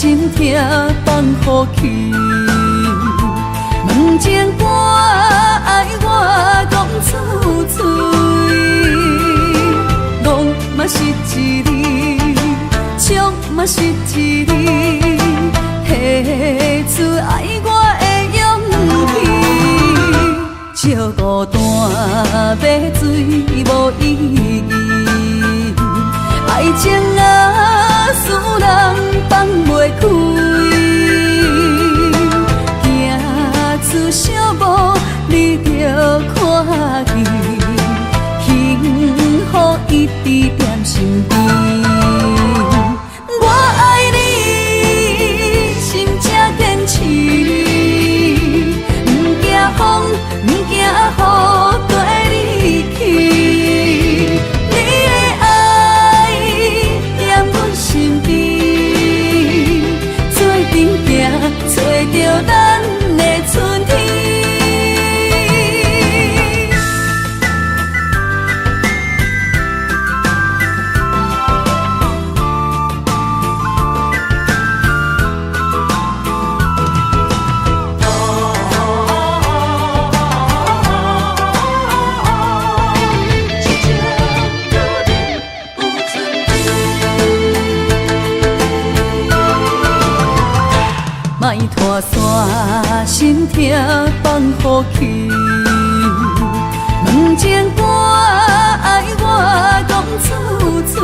心疼放予去。问情歌爱我講出嘴，戇嘛是一字，笑嘛是一字，提出愛我的勇氣。借孤單買醉無意義，愛情啊，使人放袂開，行出小步你就看見，幸福一直踮身邊。我愛你，心才堅持，毋驚風，毋驚雨，綴你去。你的愛踮阮身邊，做陣行，揣著咱的春天。莫拖線，心疼放予去。問情歌愛我講出嘴，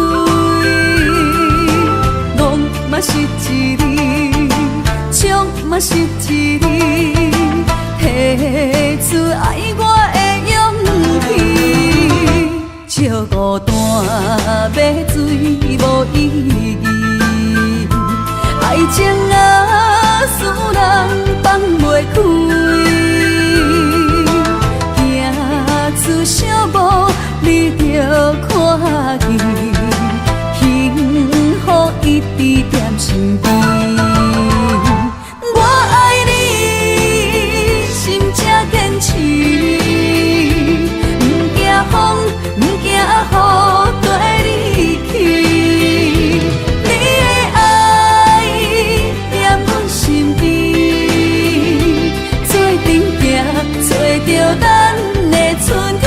戇嘛是一字，笑嘛是一字，提出愛我的勇氣。借孤單買醉無意義，愛情啊，使人放袂開，行出小步你就看見，幸福一直踮身邊。我愛你，心才堅持，毋驚風，毋驚雨，綴你去。你的愛踮阮身邊，做陣行，揣著咱的春天。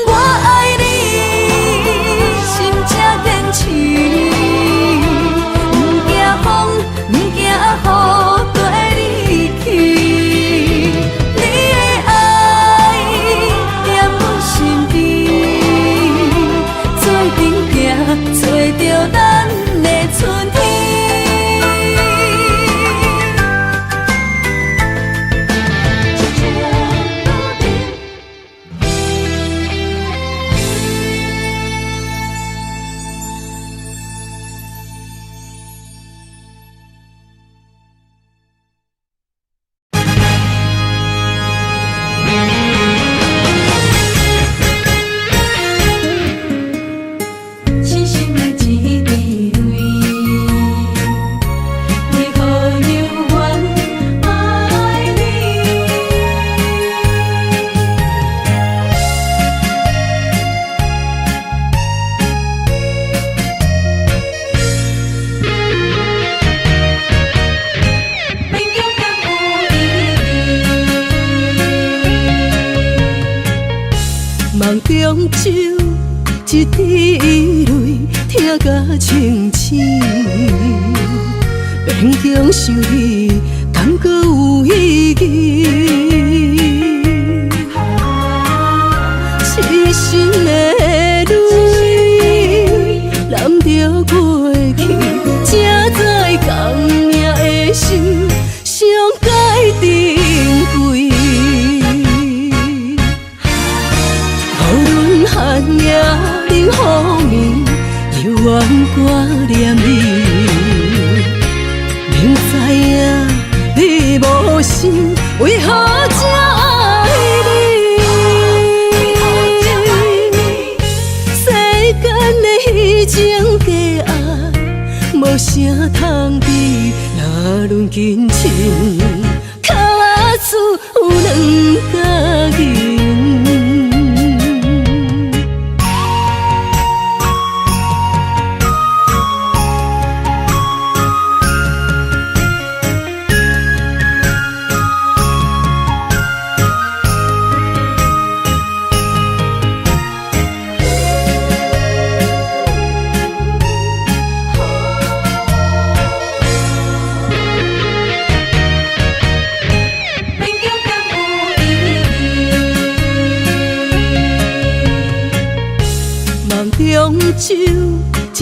我愛你，心才堅持，毋驚風，毋驚雨，綴你去。你的愛踮阮身邊，做陣行，揣著咱的春天。痴心的一滴淚，為何猶原愛你？勉強敢有意義？夢中酒一滴淚，疼甲清醒。勉強想你，敢閣有意義？痴心的淚，攬著過去，才知共命的心上界珍貴。無論寒夜冷雨暝，猶原掛念你。明知影你無心，為何才愛你？世間的虛情假愛，無啥通比。若論真情，跤數有兩角銀。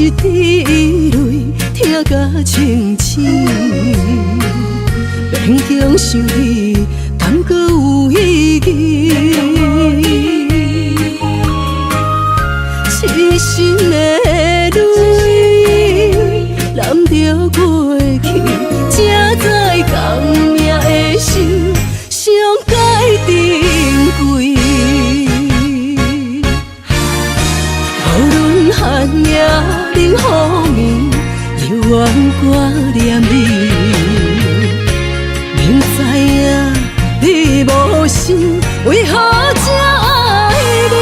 一滴淚，疼甲清醒。勉強想你，敢閣有意義？痴心的淚，攬著過去，才知共命的心上界珍貴。無論寒夜冷雨暝，猶原掛念你。明知影你無心，為何才愛你？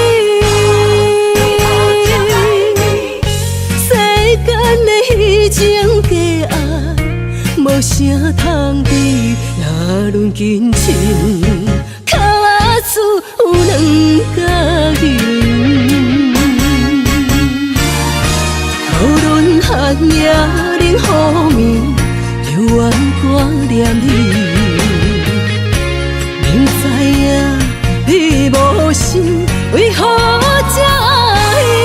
世間的彼種假愛，無啥通比。若論真情，跤數有兩角銀。無論寒夜冷雨暝，猶原掛念你。明知影你無心，為何才愛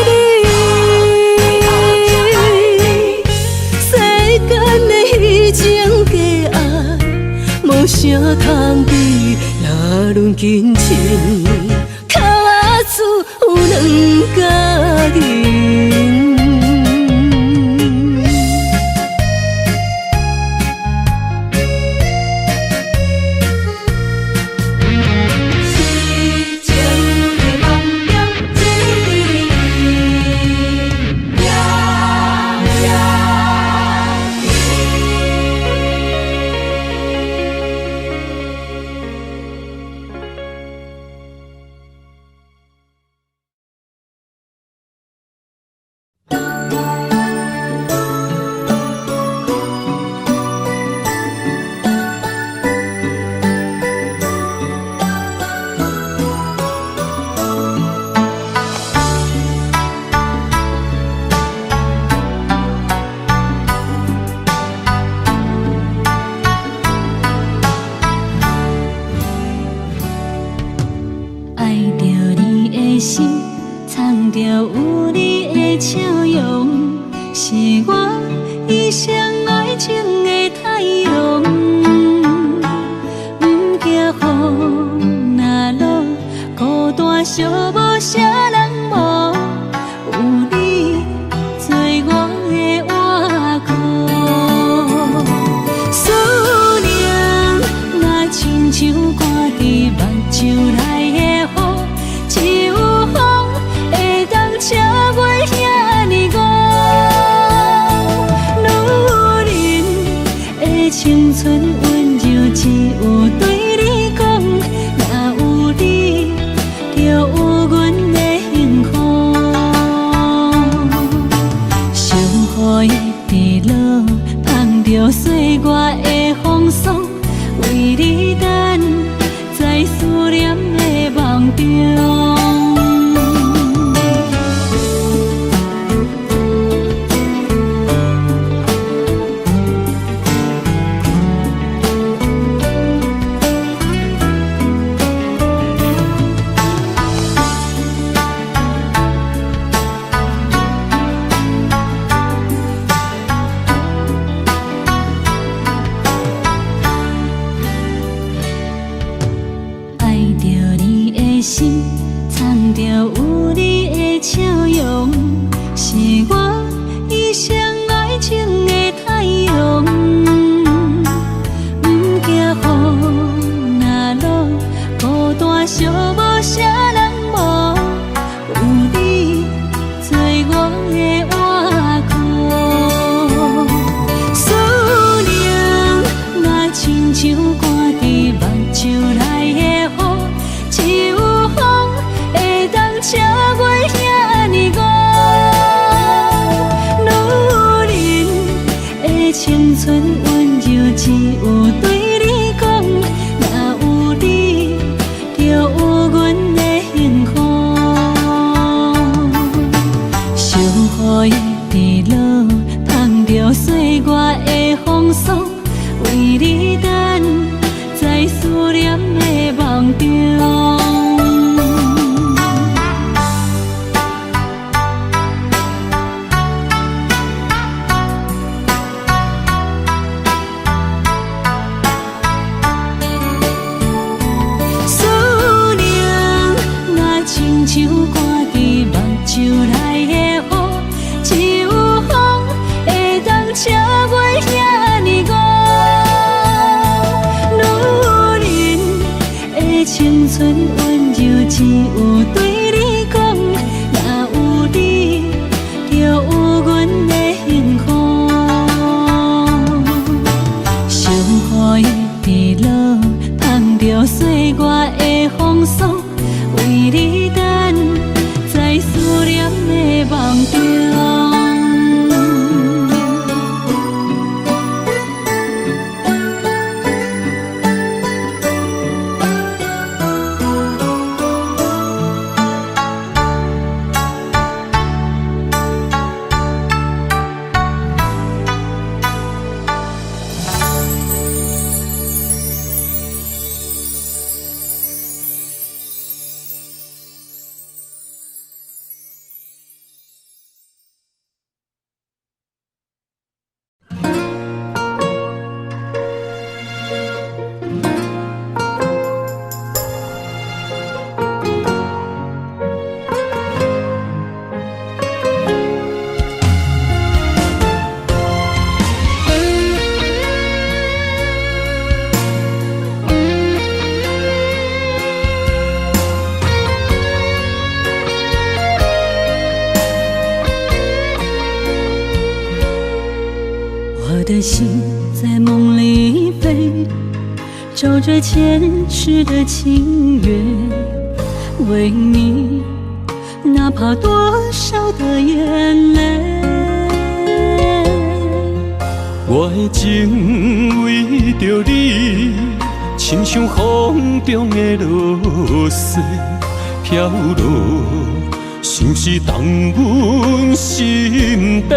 你？世間的彼種假愛，無啥通比。若論真情，跤數有兩角銀。痴情的夢中，一滴呀呀。愛著你的心，藏著有你的笑容，是我一生愛情的太陽。毋驚雨若落，孤單寂寞啥人無，有你做我的倚靠。思念若親像掛佇目睭內的雨，只有風會當超越遐爾五。女人的青春溫柔，只有對你講，若有你，就有阮的幸福。小雨一直落，香著歲月的風霜，為你等在思念的夢中。愛著你的心，藏著有你的笑容，是我一生愛情的太陽。毋驚雨若落，孤單寂寞啥人無，有你做我的倚靠。思念若親像掛佇目睭內的雨，只有風會當超越遐爾五。女人的青春溫柔，只有對你講，若有你，就有阮的幸福。小雨一直落，香著歲月的風霜，為你等在思念的夢中。只有對你講，若有你，就有阮的幸福。上雨的滴落，香著歲月的風霜，為你等在思念的夢中。我的心在夢裡飛，找著前世的情緣，為你哪怕多少的眼淚。我的情為著你，親像風中的露水飄落，相思動阮心底。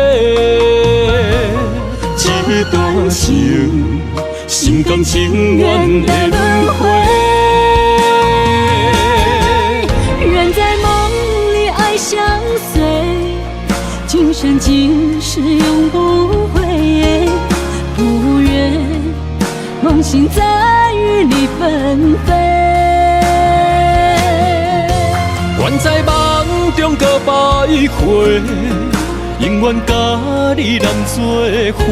這段情，心甘情願的輪迴。願在夢裡愛相隨，今生今世永不悔。不願夢醒再與你分飛。願在夢中閣徘徊，永遠佮你難做伙，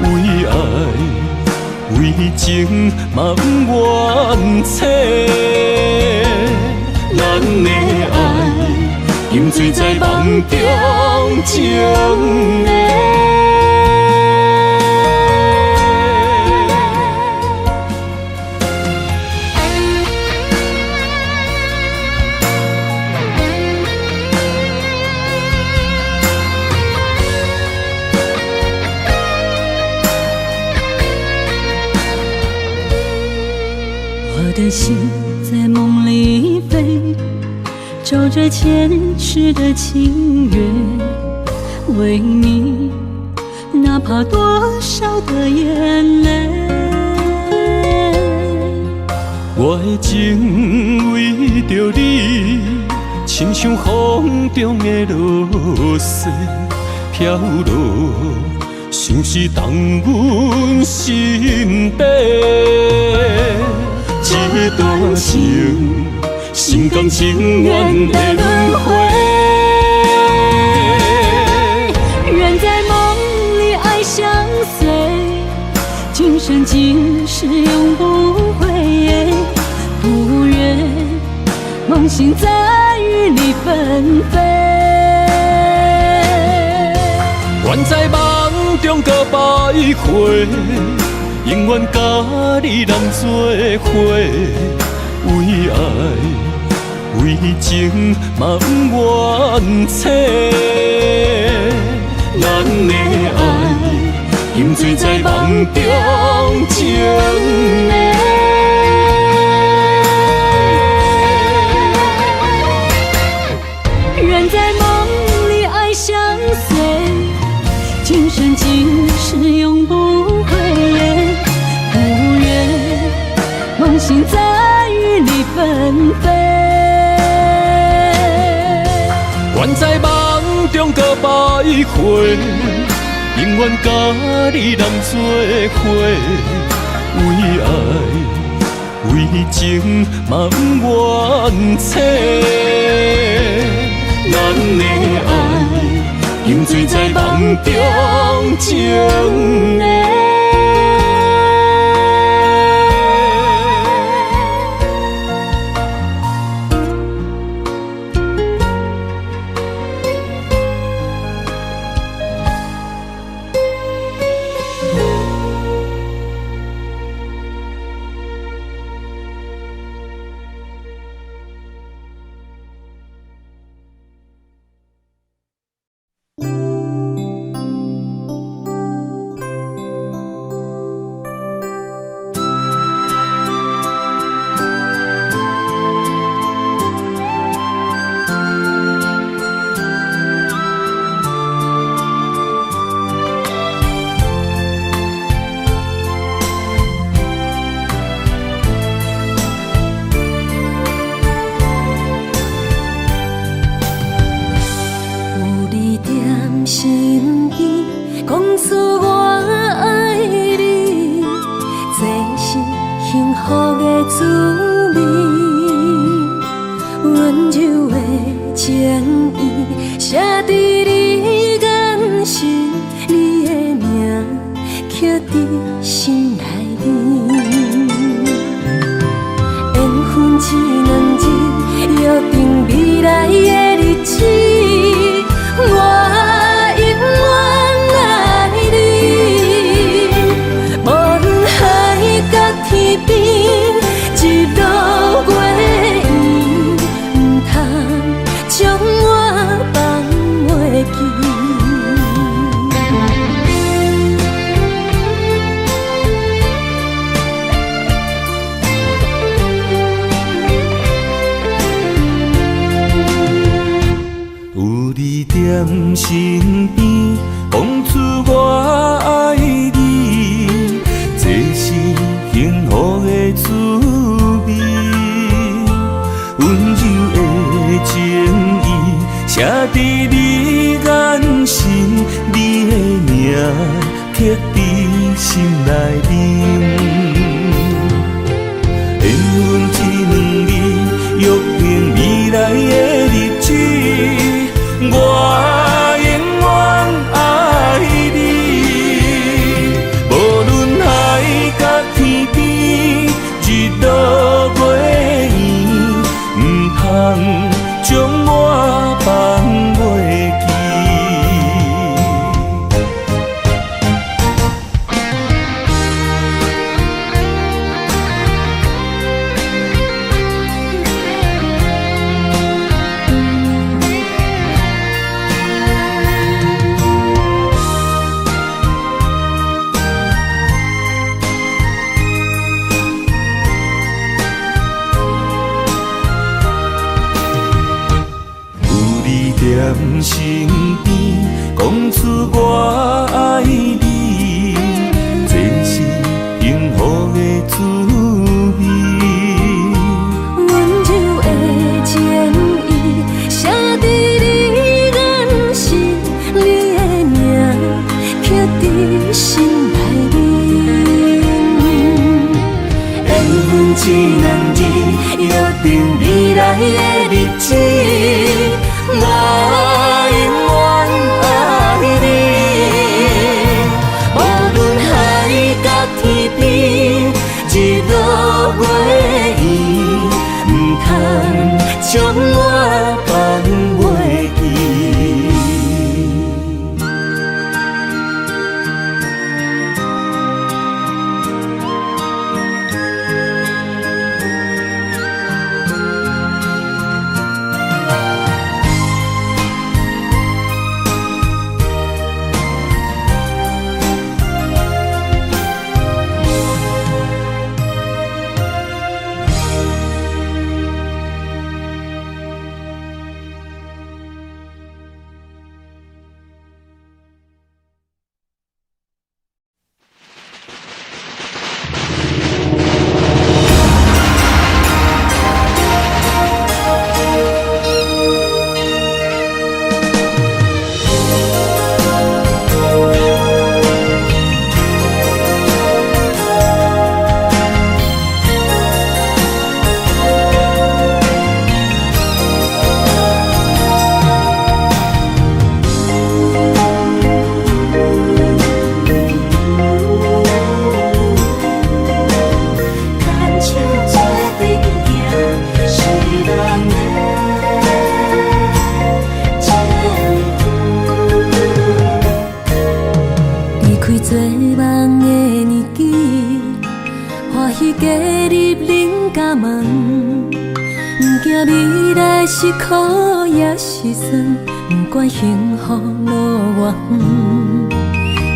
為愛為情嘛毋願醒。咱的愛沉醉在夢中情的。我的心在夢裡飛，找著前世的情緣，為你哪怕多少的眼淚。我的情為著你，親像風中的露水飄落，相思動阮心底。這段情，心甘情願的輪迴。願在夢裡愛相隨，今生今世永不悔。不願夢醒再與你分飛。願在夢中閣徘徊，永遠佮你難做伙，為愛為情嘛毋願醒。咱的愛沉醉在夢中情的。願在夢裡愛相隨，今生今世永不悔。不願夢醒再與你分飛。願在夢中閣徘徊，永遠佮你難做伙，為愛為情嘛毋願醒。咱的愛沉醉在夢中情的。講出我愛你，這是幸福的滋味。溫柔的情意寫佇你眼神，你的名刻佇心內面。緣分這兩字，約定未來的日子，我永遠愛你。無論海角天邊，日落月圓，毋通將我放袂記。有你踮身邊，講出我愛你，這是幸福的滋味。溫柔的情意寫佇你眼神，你的名刻佇心內面。緣分這兩字，約定未來的日子，我永遠愛你。無論海角天邊，日落月圓，毋通將我放袂記。有你踮身邊，講出我愛你，這是幸福的滋味。溫柔的情意寫佇你眼神，你的名刻佇心內面。緣分這兩字，約定未來的日子，我永遠愛你。無論海角天邊，日落月圓，毋通將我放袂記。牽手做陣行，是咱的前途。離開絕望的年紀，歡喜加入恁家門，毋驚未來是苦抑是酸，毋管幸福路偌遠，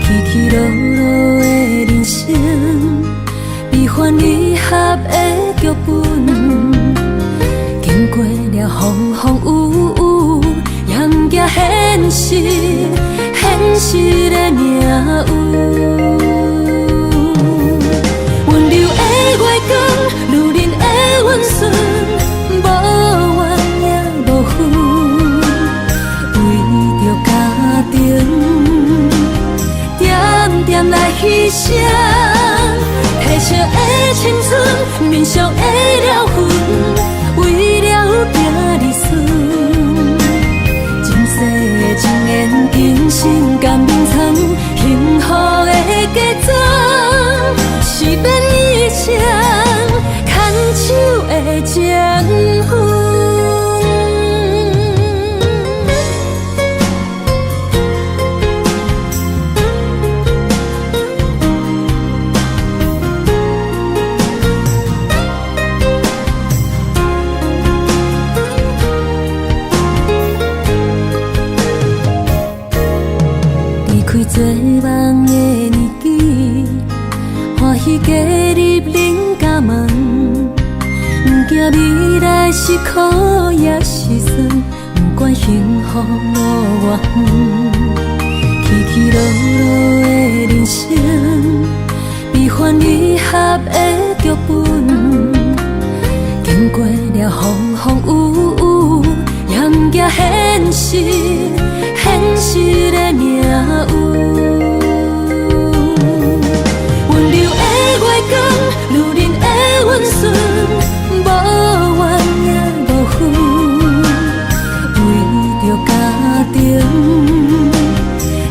起起落落的人生，悲歡離合的劇本，經過了風風雨雨，也毋驚現實，現實的命運。溫柔的月光，女人的溫順，無怨也無恨，為著家庭，來犧牲，褪色的青春，面上的療痕，為了行兒孫。前世的情緣，今生甘眠藏，幸福的嫁妝，是免醫生牽手的情分。做夢的年紀，歡喜加入恁家門，毋驚未來是苦抑是酸，不管幸福路偌遠，起起落落的人生，悲歡離合的劇本，經過了風風雨雨，也毋驚現實。現實的命運，溫柔的月光，女人的溫順，無怨也無恨，為著家庭，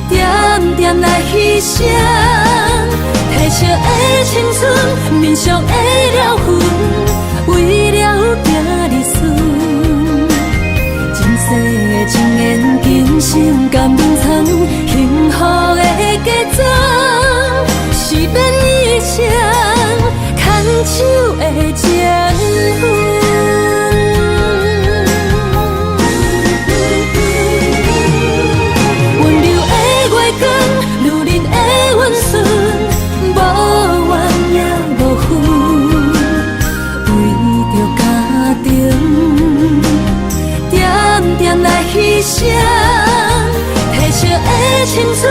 點點來犧牲，褪色的青春，面上的療痕，為了行兒孫。前世的情緣，今生甘眠藏，幸福的嫁妝，是免醫生牽手的情分。溫柔的月光，女人的溫順，無怨也無恨，為著家庭。點點來犧牲，褪色的青春，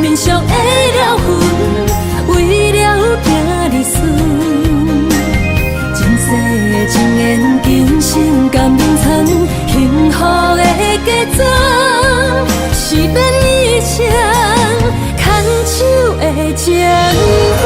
面上的療痕，為了行兒孫。前世的情緣，今生甘眠藏，幸福的嫁妝，是免醫生牽手的情分。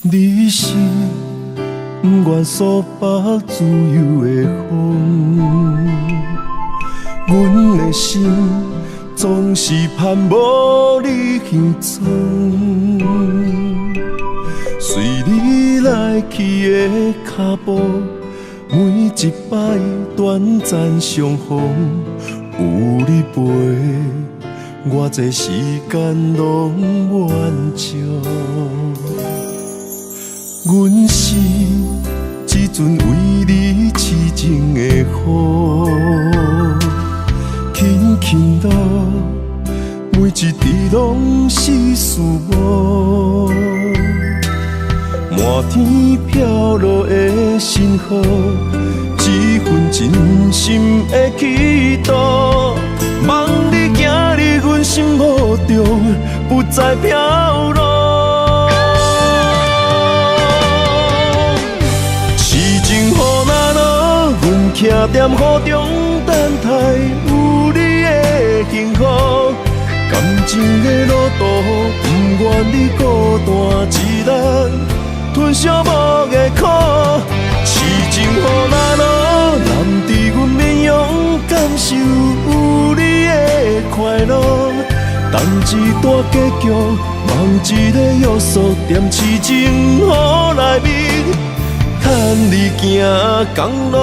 你是不愿束缚自由的风，阮的心总是盼无你形踪，随你来去的脚步，每一摆短暂相逢，有你陪，我这时间拢满足。阮是一阵为你痴情的雨，轻轻落，每一滴拢是思慕。满天飘落的星河，这份真心的祈祷，望你行入阮心目中，不再飘落。徛踮雨中等待有你的幸福，感情的路途不愿你孤单一人吞寂寞的苦。痴情雨若落，揽伫阮面容，感受有你的快乐。等一段结局，梦一个约束，踮痴情雨内面，牵你行仝路。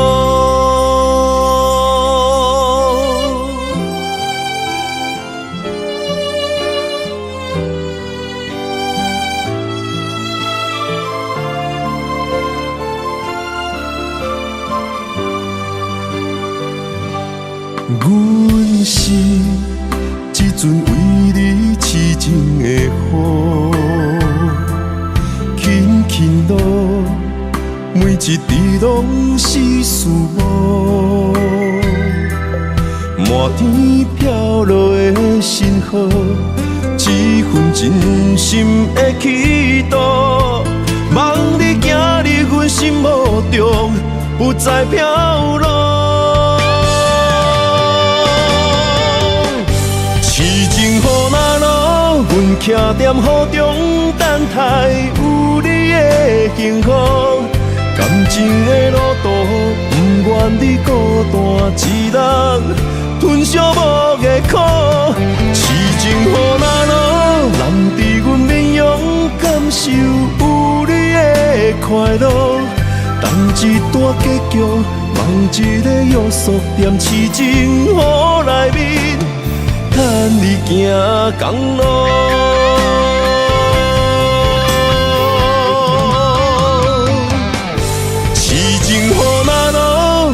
阮是这阵为你痴情的雨，轻轻落，每一滴拢是思慕。满天飘落的星河，这份真心的祈祷，望你行入阮心目中，不再飘落。痴情雨若落，阮徛踮雨中等待有你的幸福。感情的路途，不愿你孤单一人吞惜无的苦。痴情雨若落，淋伫阮面容，感受有你的快乐。等一段结局，梦一个约束，踮痴情雨内面，牵你行仝路。痴情雨若落，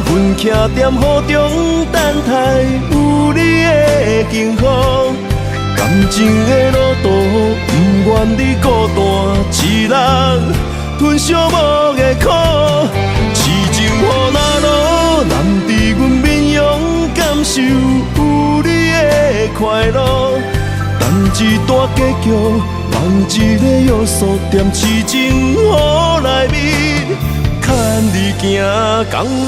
阮徛踮雨中等待有你的幸福。感情的路途，不愿你孤单一人吞惜无的苦。痴情雨若落，淋伫阮面容，感受有你的快乐。等一段结局，梦一个约束，踮痴情雨内面，牵你行仝路。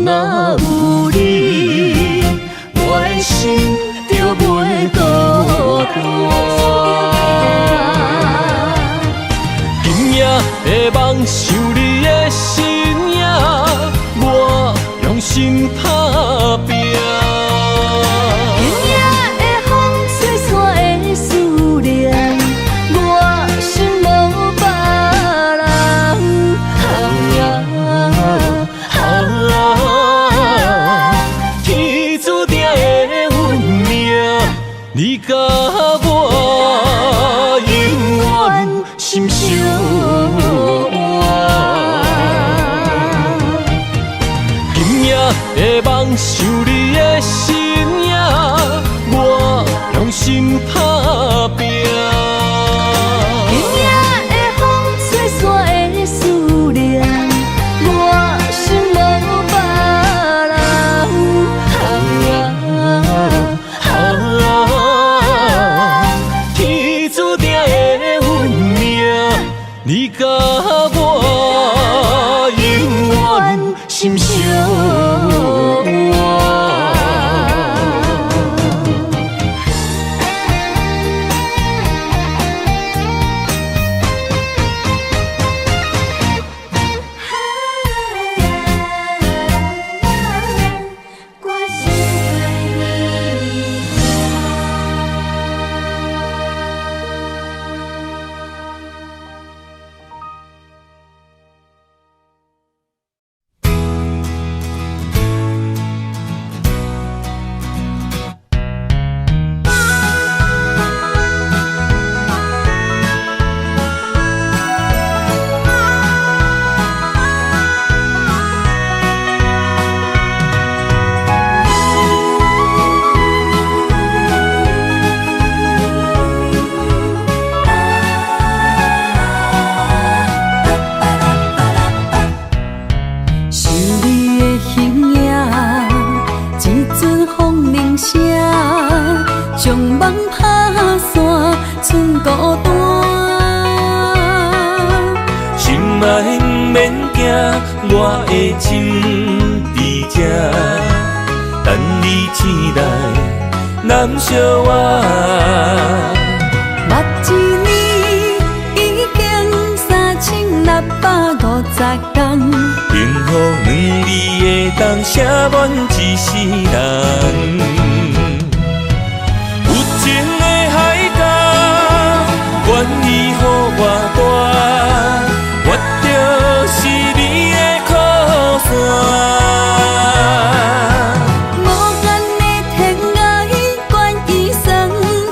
若有你，我的心就袂孤單。今夜的夢想你的身影，我用心打拼。今夜的風吹散的思念，我心無別人。啊，天注定的運命，你佮我永遠心相伴。今夜的夢想你的身影，我用心打拼。今夜的風吹散的思念，我心無別人。啊，天注定的運命，你佮我永遠心相伴。我心對你想你的形影，一阵風鈴聲，將夢拍散，剩孤單。心愛毋免驚，我的情佇這，等你醒來，攬惜我。捌一年已經3650天，幸福兩字會當寫滿一世人。有情的海角，願意予偌大，我就是你的靠山。無限的天涯，願意算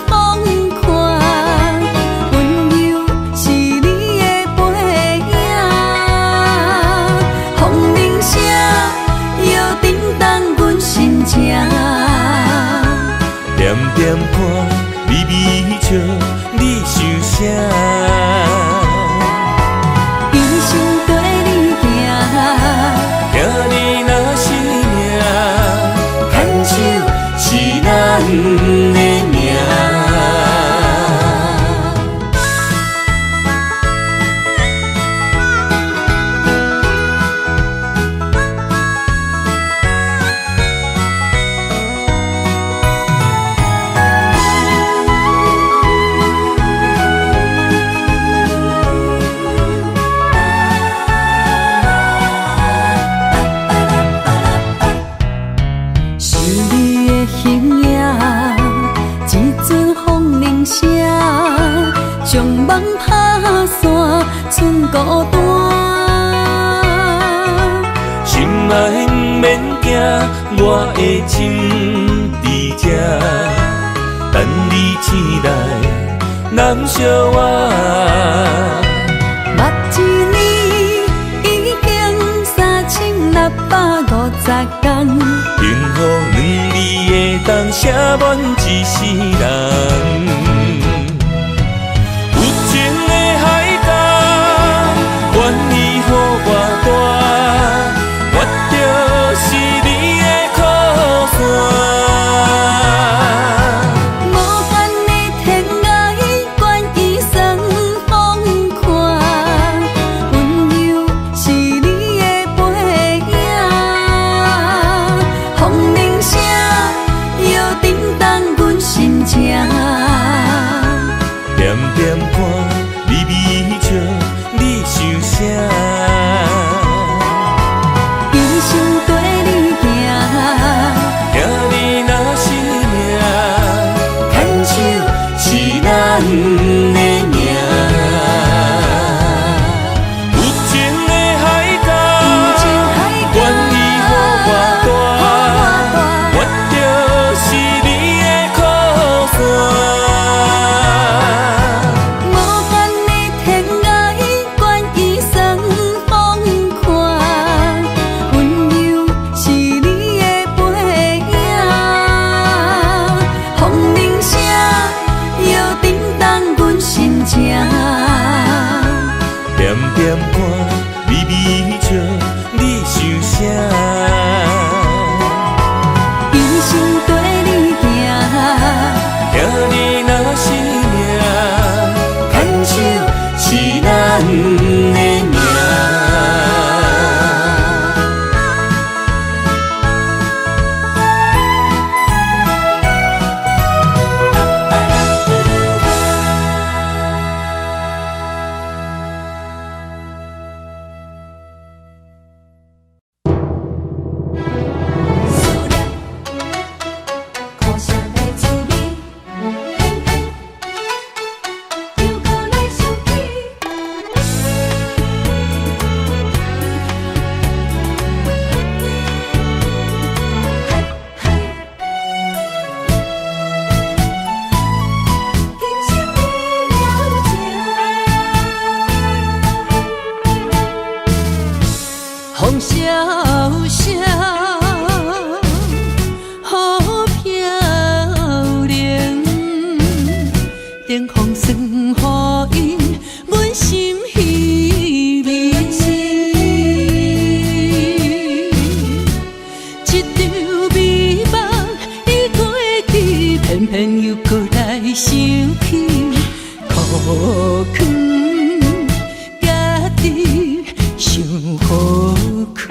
風寒，溫柔是你的背影。風鈴聲又震動阮心情，點點看，微微笑，你想啥？一生綴你行，聽你若是命，牽手是咱的命。想你的形影，一陣風鈴聲，將夢拍散，剩孤單。心愛毋免驚，我的情佇這，等你醒來，攬惜我。捌一年已經3650天，幸福兩字會當寫滿一世人。有情的海角，願意予偌大，我就是你的靠山。無限的天涯，願意算風寒，溫柔是你的背影。場美夢已過去，偏偏又閣來想起，苦囥家己傷予開。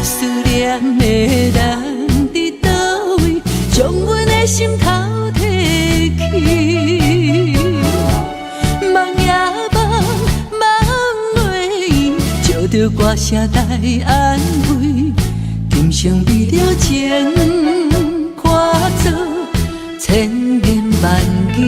思念的人佇佗位，將阮的心偷提去。夢也夢，夢袂圓，借著歌聲來安慰，今生為著情，化作千言萬語。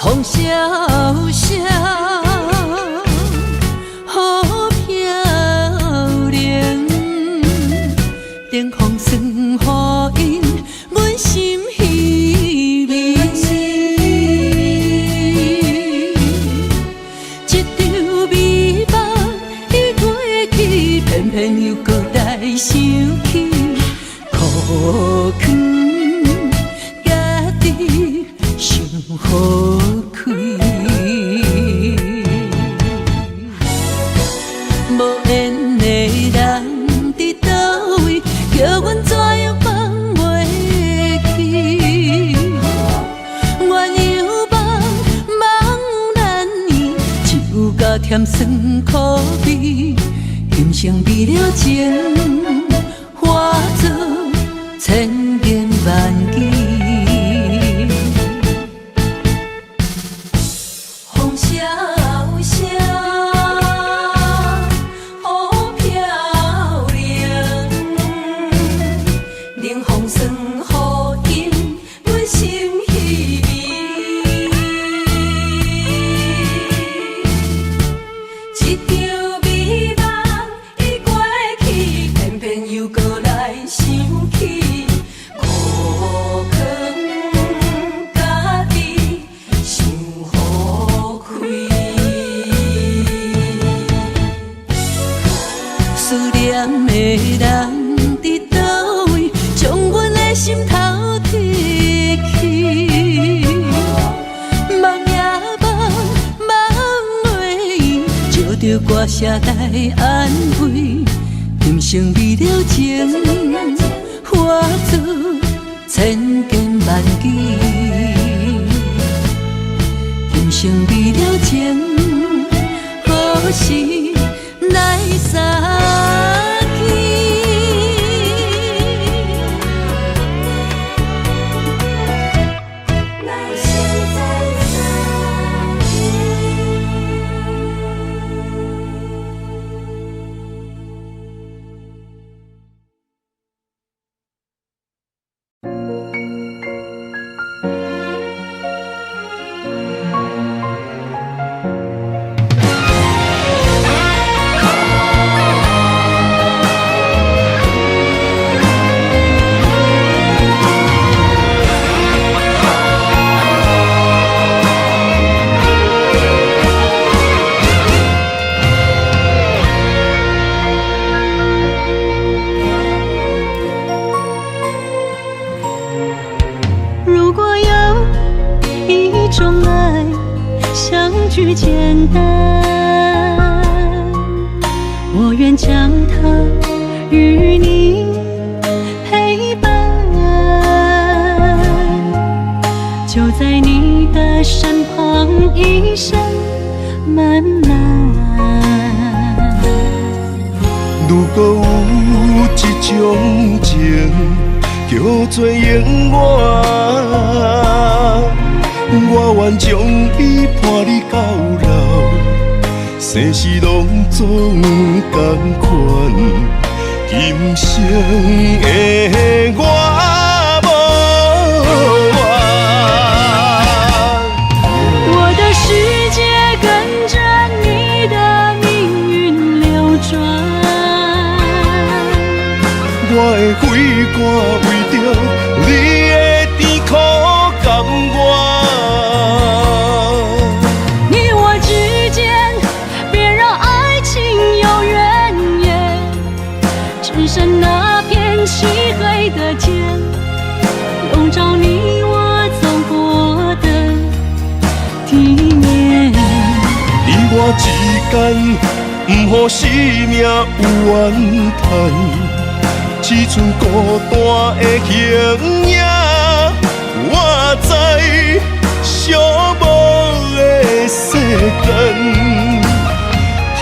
風蕭蕭，雨飄零，冷風霜雨陰，阮心稀微。一場美夢已過去，偏偏又閣來想起，苦囥家己傷予開。無緣的人佇佗位，叫阮怎樣放袂記？鸳鸯夢，夢難圓，只有加添酸苦味。今生為了情，化作千言萬語。風蕭蕭，雨飄零，冷風霜雨陰，阮心稀微。一場美夢已過去，偏偏又閣來想起，苦囥家己傷予開。思念的人佇佗位，將阮的心偷提去。夢也夢，夢袂圓，借著歌聲來安慰，今生為了情，化作千言萬語。今生為了情，何時來相見？來世再相見。如果有一種愛，相聚簡單，我願將它與你陪伴，就在你的身旁，一生漫漫。如果有一種情，叫做永遠，我願將伊伴你到老，生死攏總仝款，今生的我無怨。我的世界跟着你的命運流轉，我的血汗為著你的甜苦甘願。之間，毋予生命有怨嘆，只剩孤單的形影。我知寂寞的世間，天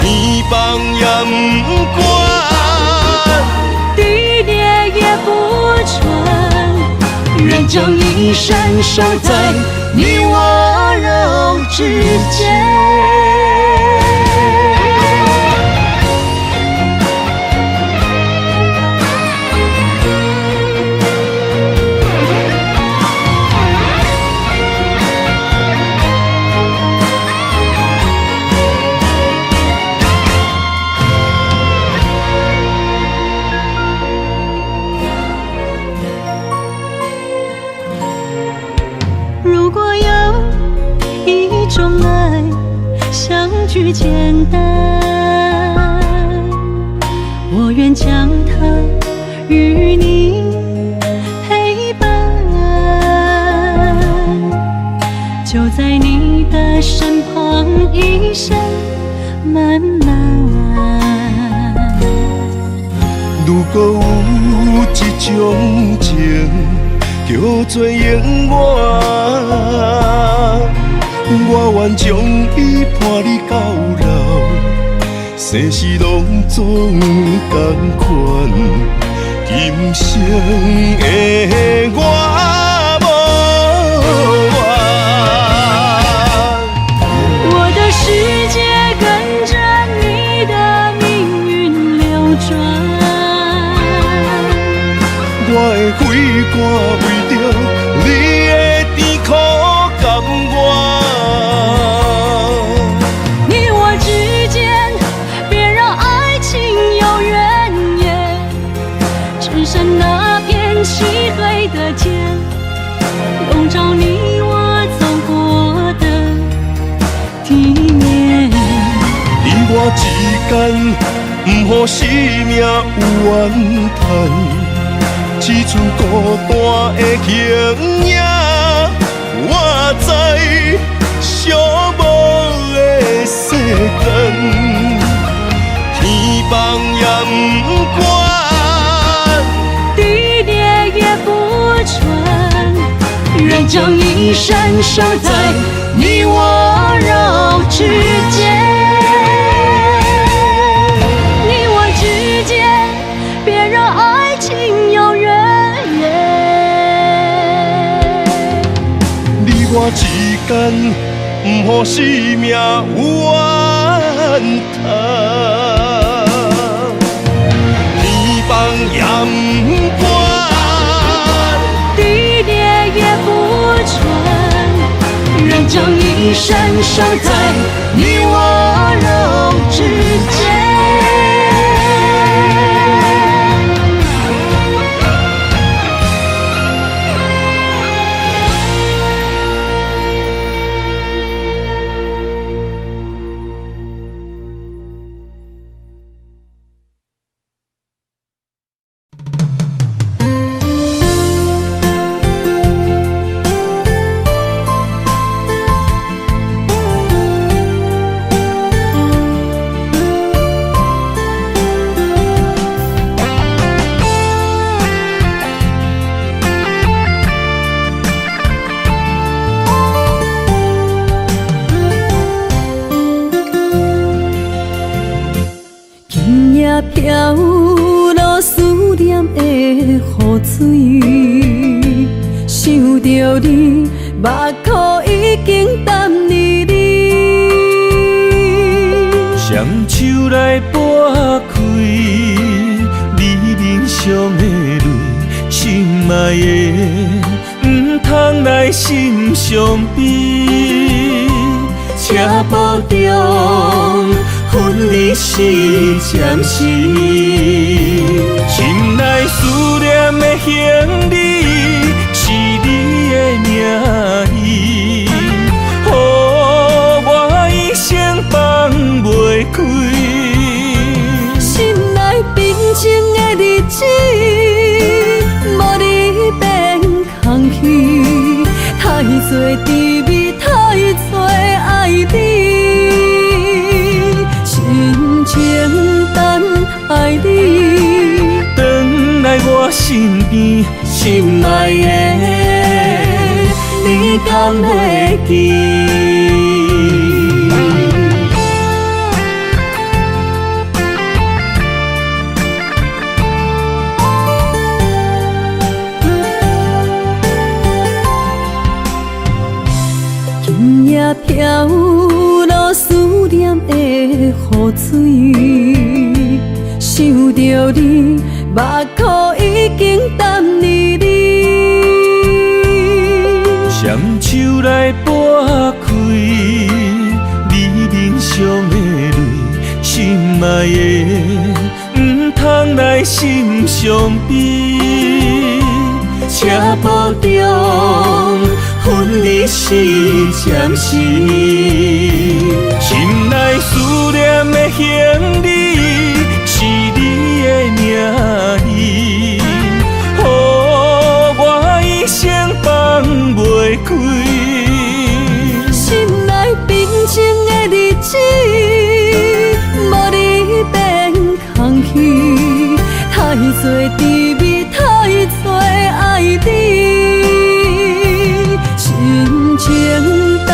放也毋管，地裂也不穿。願將一生守在你我肉之間。如果有一種愛，相聚簡單，我願將它與你陪伴，就在你的身旁，一生漫漫。如果有一種情，叫做永遠，我願將伊伴你到老，生死攏總仝款，今生的我無怨。我的世界跟着你的命運流轉，我的血汗為著你的甜苦甘願。你我之間，別讓愛情有怨言，只剩那片漆黑的天，籠罩你我走過的地面。你我之間，毋予生命有怨嘆，只剩孤單的形影。我知寂寞的世間，天放也毋管，地裂也不穿。願將一生守在你我肉之間。你我之間，別讓愛情有怨言。你我之間，毋予生命有怨嘆，天放也毋管，地裂也不穿。願將一生守在你我肉之間。今夜飄落思念的雨水，想著你，目眶已經澹膩膩。雙手來撥開你面上的淚，心愛的，毋通來心傷悲。車步中分離是暫時，心內思念的行李是你的名字，予我一生放袂開。心內平靜的日子，無你變空虛，太濟滋味，太濟愛你。身邊，心愛的，你敢會記？今夜飄落思念的雨水，想著你，目眶已經澹離離。双手來撥開你面上的淚，心愛的，毋通來心傷悲。車步中分離是暫時，心內思念的行李是你的名字，予我一生放袂開。心內平靜的日子，無你變空虛，太濟甜蜜，太濟愛你，深情等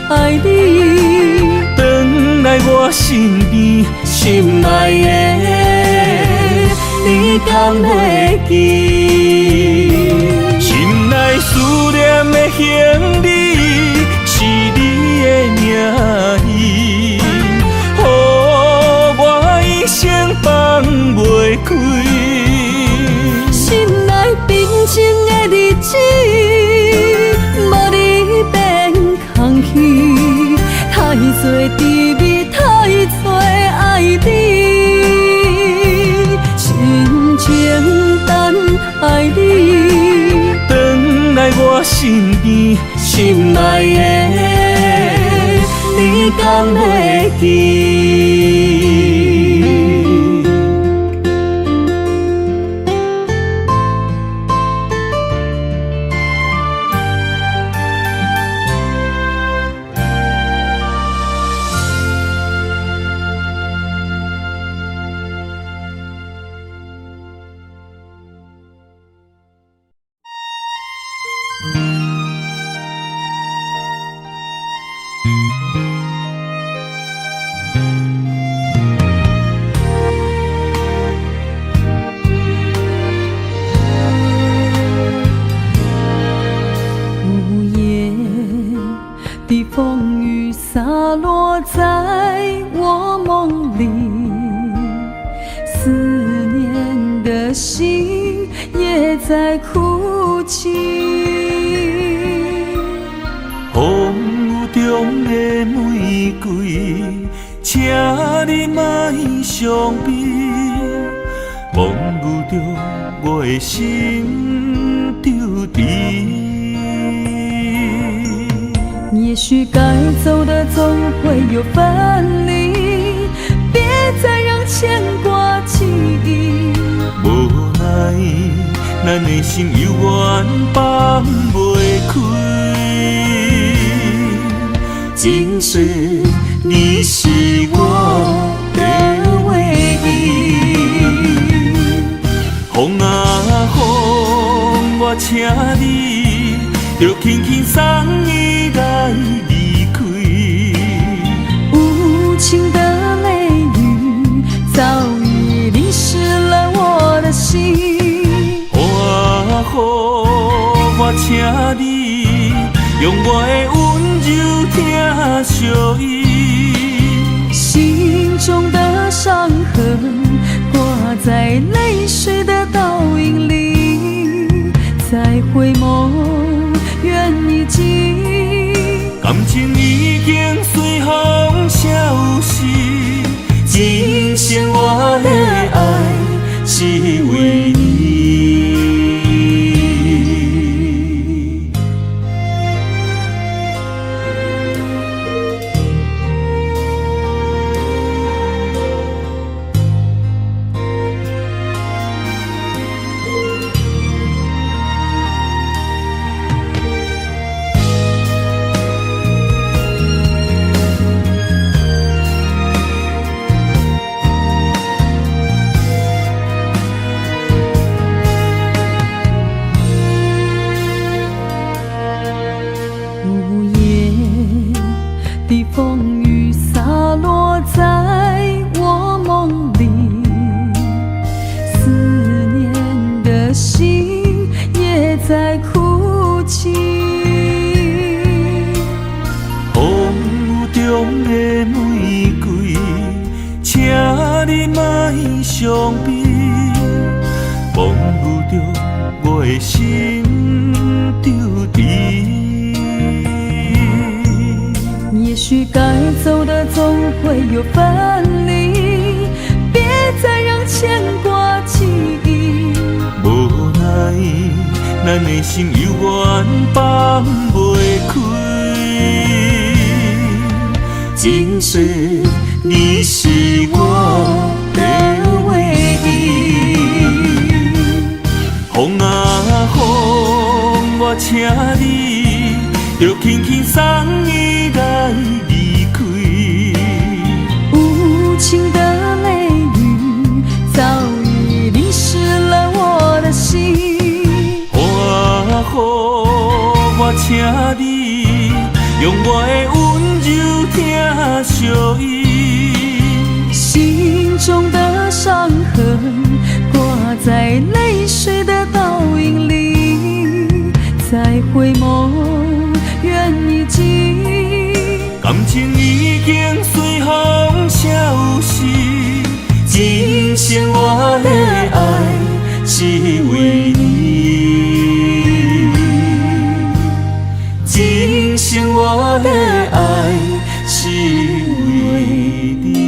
待你，轉來我身邊，心愛的，你敢會記？心內思念的行李是你的名字，予我一生放袂開。心內平靜的日子，無你變空虛，太濟甜蜜，太濟愛你，深情等待你，轉來我身邊，心愛的，你敢會記？午夜的風雨灑落在我夢裡，思念的心也在哭泣。風雨中的玫瑰，請你莫傷悲。風雨中我的心著甜。也許該走的總會有分離，別再讓牽掛記憶。無奈，咱的心猶原放袂開。今世你是我的唯一。風啊風，我請你，著輕輕送伊來離開。無情的雷雨早已淋濕了我的心。雨啊雨，我請你用我的溫柔疼惜伊。心中的傷痕掛在淚水的倒影裡，再回眸，緣已盡。感情已經隨風消失，今生我的愛只為你。午夜的風雨灑落在我夢裡，思念的心也在哭泣。風雨中的玫瑰，請你莫傷悲。風雨中我的心著甜。也許該走的總會有分離，別再讓牽掛記憶。無奈，咱的心猶原放袂開。今世你是我的唯一。風啊風，我請你，著輕輕送伊來離開。無情的雷雨早已淋濕了我的心。風啊風，我請你，用我的溫柔疼惜伊。心中的傷痕掛在淚水的倒影裡，再回眸，緣已盡。感情已經隨風消失，今生我的愛只為你。今生我的愛只為你。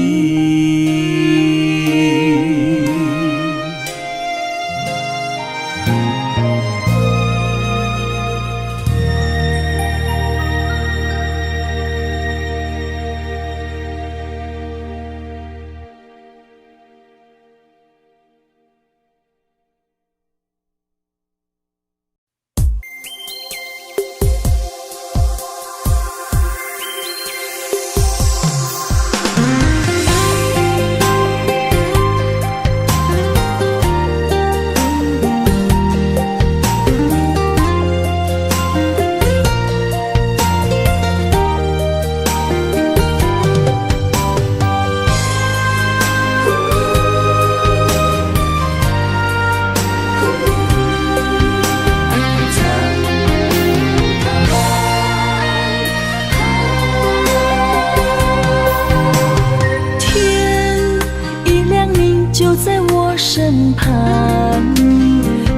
身旁，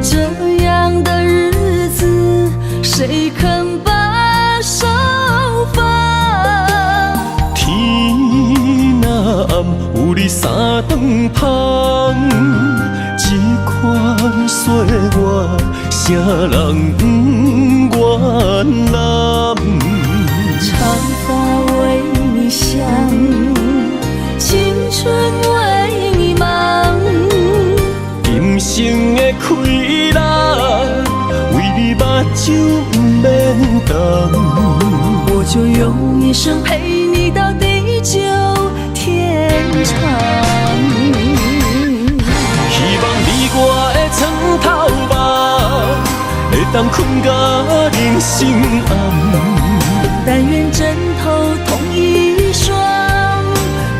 這樣的日子，誰肯把手放？天若暗，有你三頓芳，這款歲月，啥人不願攬？長髮為你想，青春為你忙。今生的氣力，為你目睭毋免瞪。我就用一生陪你到地久天長。希望你我的床頭夢，會當睏到人生暗。但願枕頭同一雙，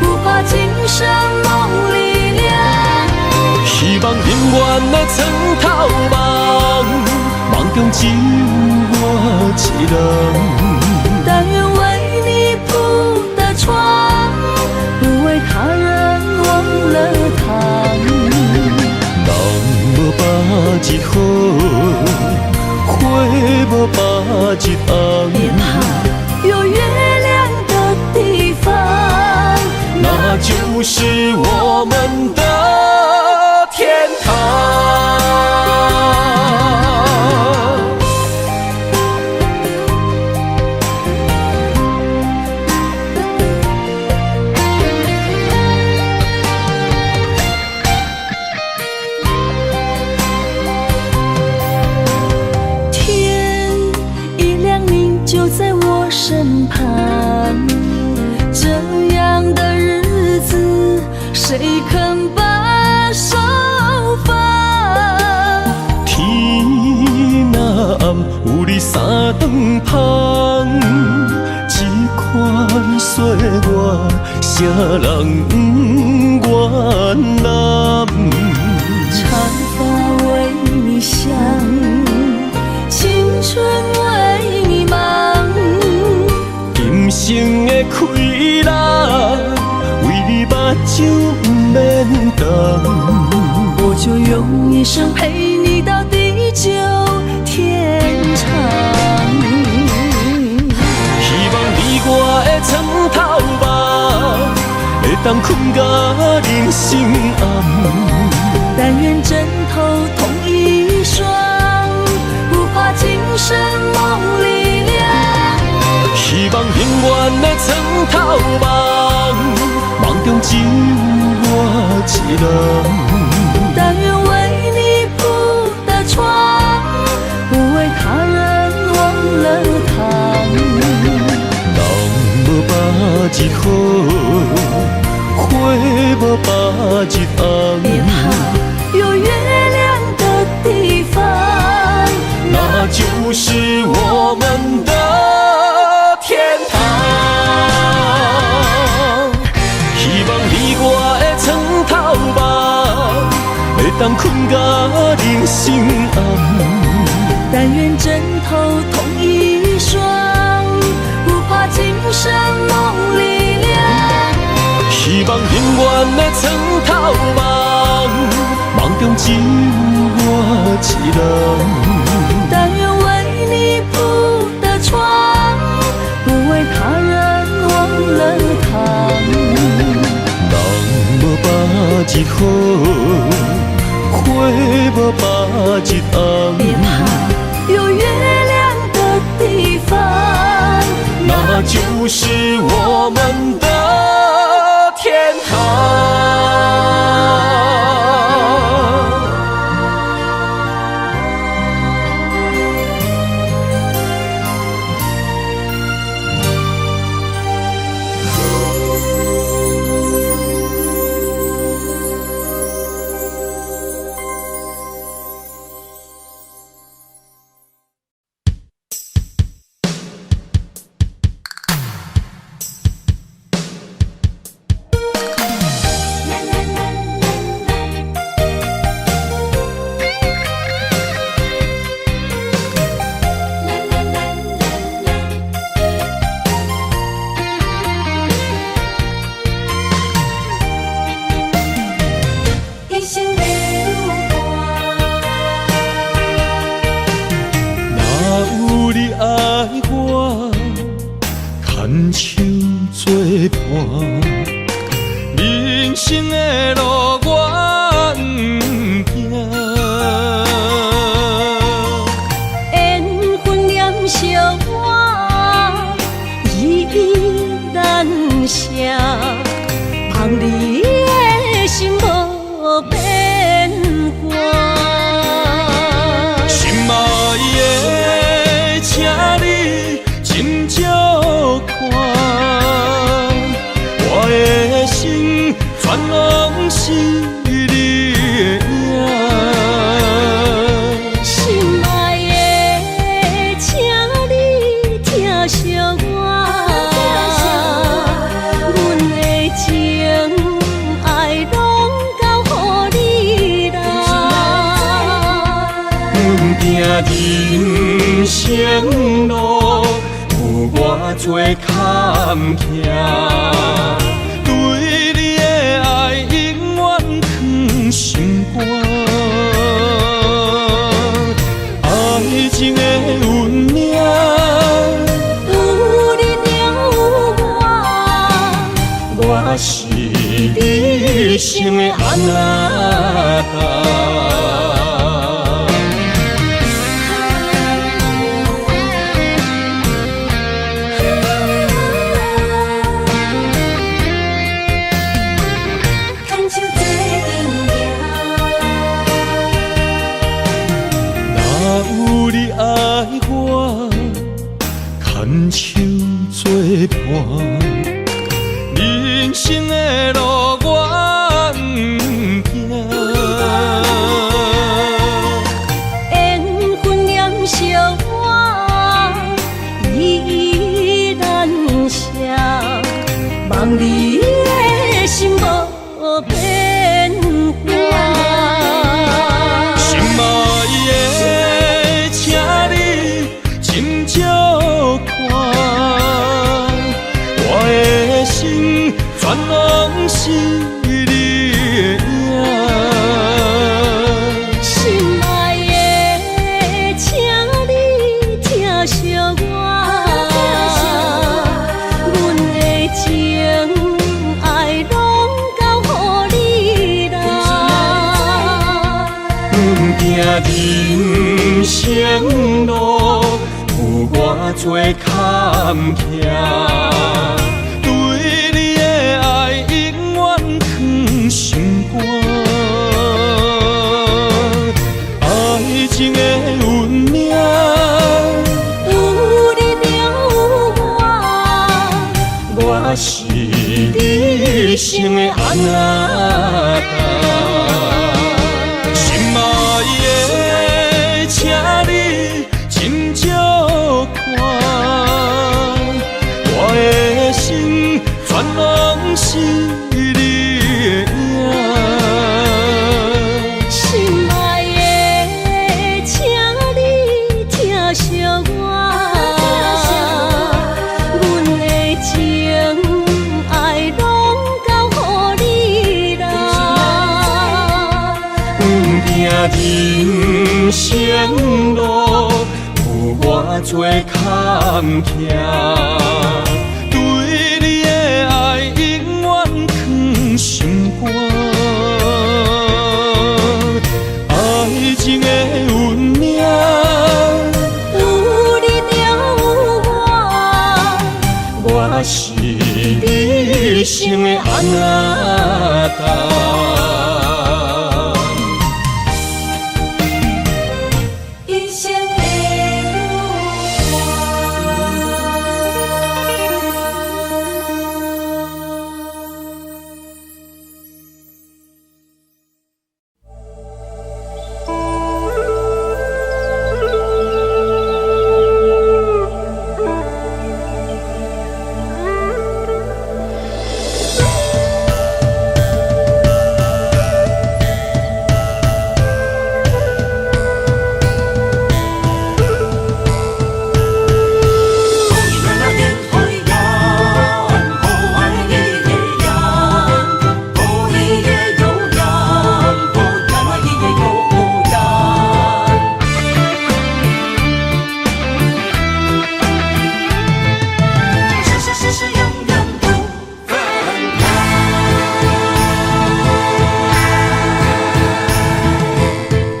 不怕今生夢裡涼。希望永遠的床頭夢，夢中只有我一人。但願為你鋪的床，不為他人忘了躺。人無百日好，花無百日紅。別怕，有月亮的地方，那就是我們的天堂。天一亮，你就在我身旁。這樣的日子，誰肯把手放？天若暗，有你三頓芳，啥人不愿揽？长髮為你想，青春為你忙。今生的快樂，為你目睭毋免瞪。我就用一生陪你到地久天長。希望你我的床頭夢，會當睏到人生暗。但願枕頭同一雙，不怕今生夢裡涼。希望永遠的床頭夢，夢中只有我一人。但願為你鋪的床，不為他人忘了躺。人無百日好，花無百日紅。別怕，有月亮的地方，那就是我們的天堂。希望你我的床頭夢，會當睏到人生暗。但願枕頭同一雙，不怕今生夢裡涼。希望永遠的床頭夢，夢中只有我一人。但願為你鋪的床，不為他人忘了躺。人無百日好，花無百日紅。別怕，有月亮的地方，那就是我們的天堂。人生的路我毋惊，緣分念惜我，依依難捨，望你的心無變卦。心愛的，請你斟酌看，我的心全攏是你的影。心愛的，請你疼惜我，阮的情愛攏交予你啦。阮行人生路，有偌濟坎坷，對你的愛永遠藏心肝。愛情的運命，有你就有我，我是你一生的阿那達。牽手做陣行。若有你愛我，牽手做伴，人生的路我毋驚。緣分念惜我，依依難捨，望你的攏是你的影。心愛的，請你疼惜我，阮的情愛攏交予你啦。阮行人生路，有偌濟坎坷，對你的愛永遠藏心肝。愛情的運命，有你就有我，我是你一生的阿那達。心愛的，請你斟酌看，我的心全攏是你的影。心愛的，請你疼惜我，阮的情愛攏交予你啦。阮行人生路，有偌濟坎坷，對你的愛永遠藏心肝。愛情的運命，有你就有我，我是你一生的阿那達。一生的伴。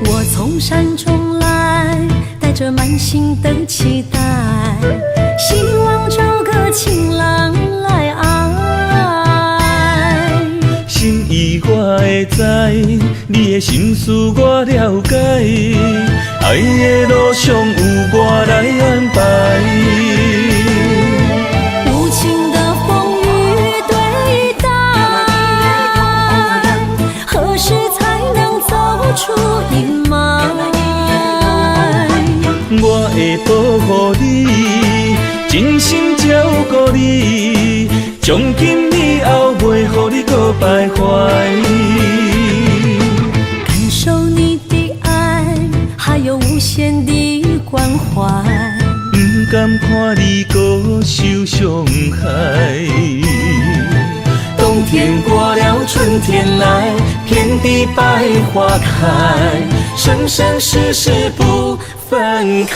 我從山中來，帶著滿心的期待，希望找個情郎來愛。心意我會知，你的心思我了解，愛的路上有我來安排。無情的風雨對待，何時才能走出陰霾？我會保護你，真心照顧你，從今以後袂予你閣徘徊。感受你的愛，還有無限的關懷。不甘看你閣受傷害。冬天過了，春天來，遍地百花開，生生世世不分開。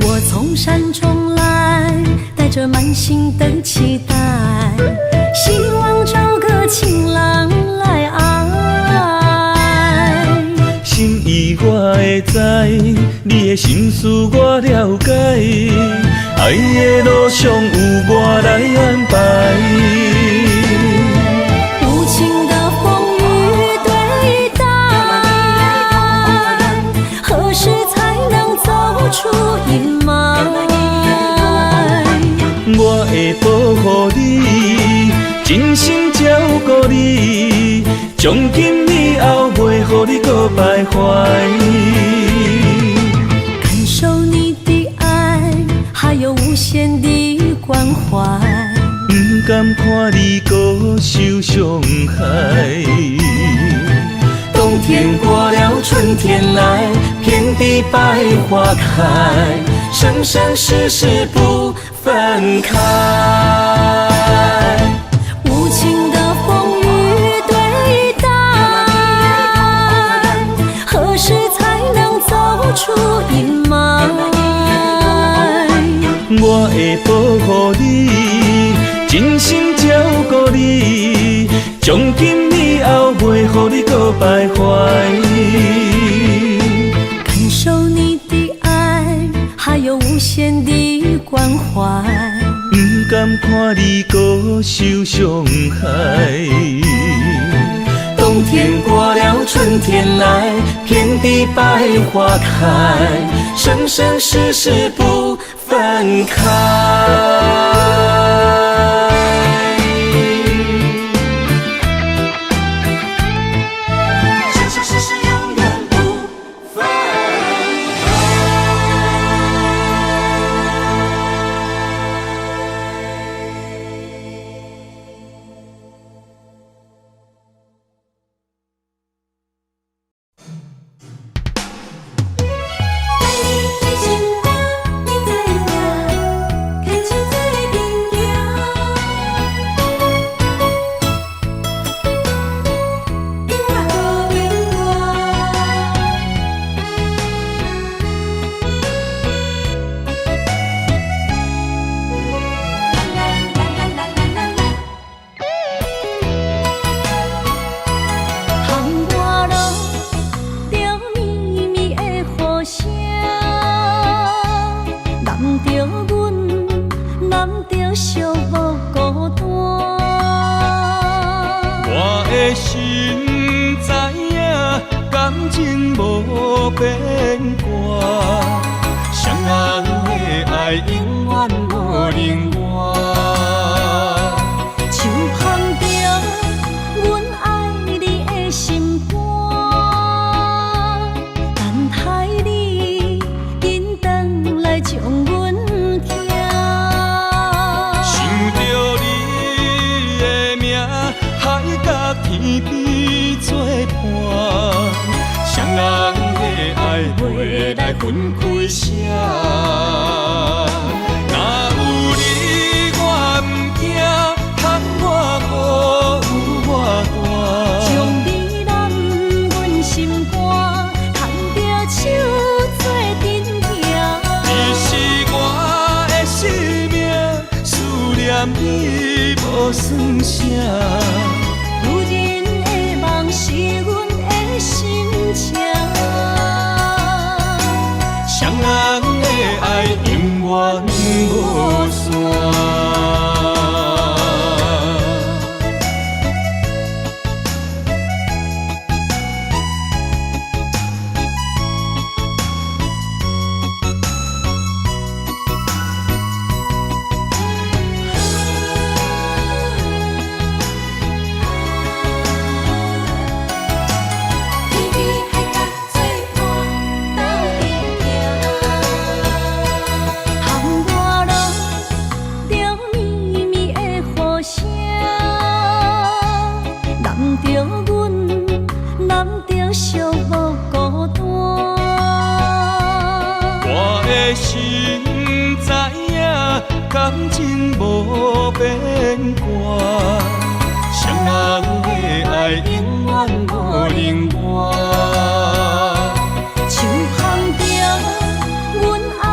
我從山中來，帶著滿心的期待，希望找個情郎來愛。心意我會知，你的心思我了解，愛的路上有我來安排。無情的風雨對待，何時才能走出陰霾？我會保護你，真心照顧你，從今以後後，袂予你閣徘徊。感受你的愛，還有無限的關懷。毋甘看你閣受傷害。冬天過了，春天來，遍地百花開，生生世世不分開。無情的風雨對待，何時才能走出陰霾？我會保護你，真心照顧你，從今以後袂予你閣徘徊。感受你的愛，還有無限的關懷。毋甘看你閣受傷害。冬天過了，春天來，遍地百花開，生生世世不分開。生生世世永遠不分開。愛你的心肝，你知影？牽手做陣行，永遠無變卦。啦啦啦啦啦啦啦。窗外落著绵绵的雨聲，淋著阮，淋著寂寞孤單。我的心知影，感情無變卦，雙人的愛永遠無能換。手捧著阮愛你的心肝，等待你緊轉來將阮疼。想著你的名，海角天邊作伴，雙人的愛袂來分開捨。若有你我毋驚，窗外雨有偌大。將你攬阮心肝，牽著手做陣行。你是我的生命，思念你無算啥。女人的夢是阮的心情。雙人的愛永遠無散。天邊海角做伴，鬥陣行。窗外落著綿綿的雨聲，淋著阮，淋著寂寞孤單。我的心知影，感情無變卦，雙人的愛永遠無能換。手捧著阮愛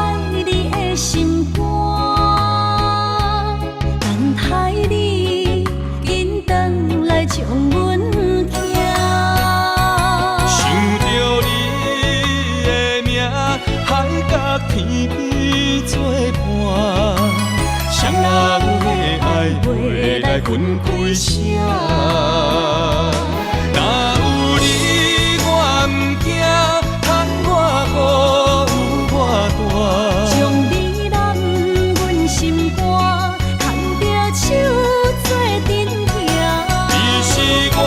你的心肝，等待你緊轉來將阮疼。想著你的名，海角天邊作伴，雙人的愛袂來分開捨。若有你我毋驚，窗外雨有偌大。將你攬阮心肝，牽著手做陣行。你是我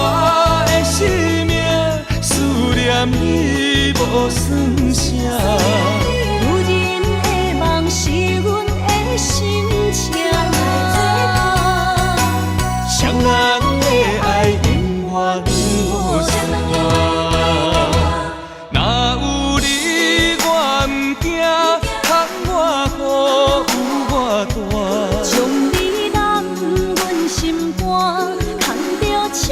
的生命，算啥。女人的夢是阮的心情。雙人的愛永遠無散。若有你我毋驚，窗外雨有偌大。將你攬阮心肝，牽著手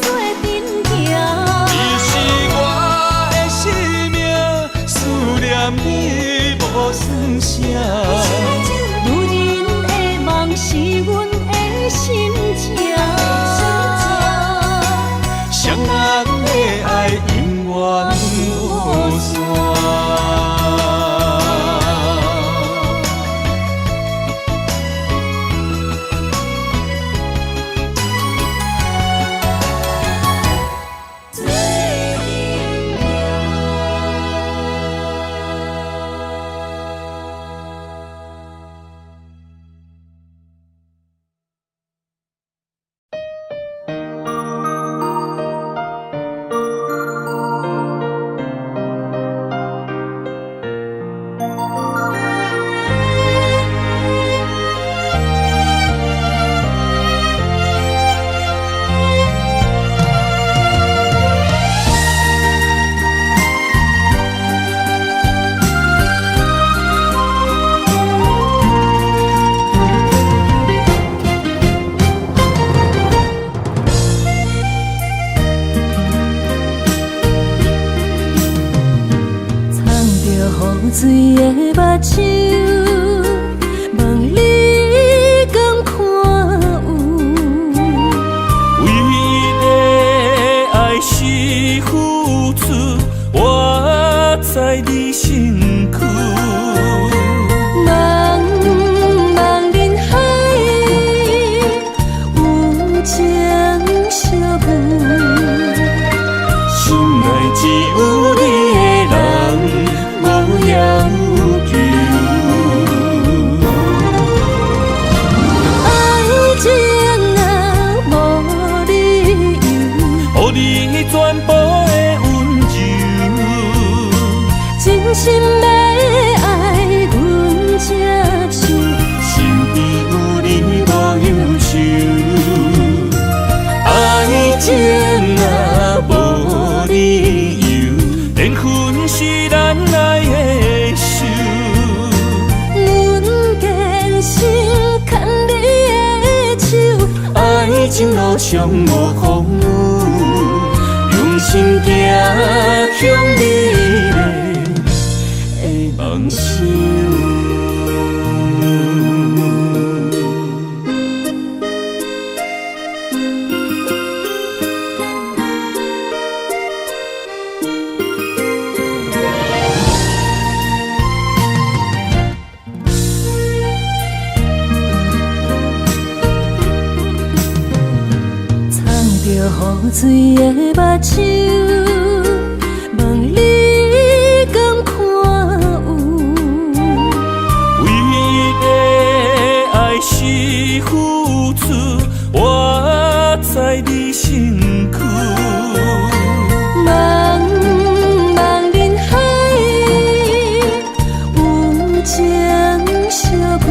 做陣行。你是我的生命，思念你無算啥。女人的夢是阮的心情。雙人的愛永遠無散。藏著雨水的目睭，問你敢看有？唯一的愛是付出，活在你身軀。茫茫人海，有情相遇。心內只有你的人，無要求。愛情啊，無理由，予你全部的溫柔。真心欲愛，阮才想。身邊有你無憂愁。愛情啊，無理由，緣分是咱愛的仇。阮堅心牽你的手，愛情路上無風雨，用心行向美麗的夢想。藏著雨水的目睭，問你敢看有？唯一的愛是付出，活在你身軀。茫茫人海，有情相遇。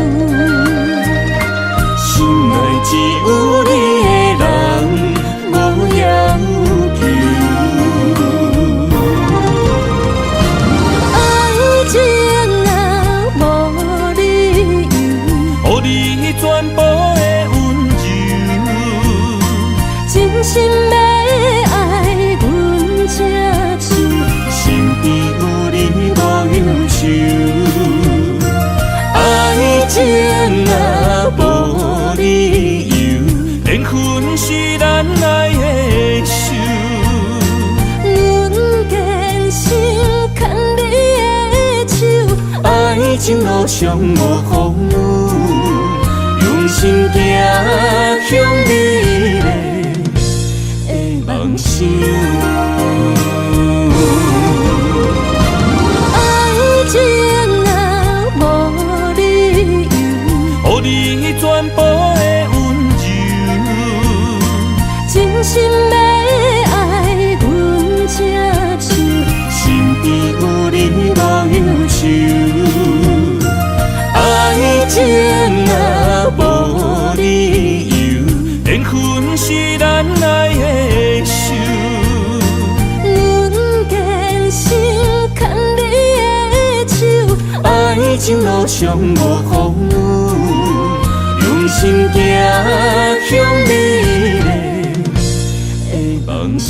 心內只有你的人，無要求。愛情啊，無理由，予你全部的溫柔。真心欲愛，阮才想。身邊有你無憂愁。愛情啊，無理由，緣分是咱愛的仇。阮堅心牽你的手，愛情路上無風雨，用心行向美麗的夢想。愛情啊，無理由，予你全部的溫柔。真心欲愛，阮才想。身邊愛情路上無風雨，用心行向美麗的夢想。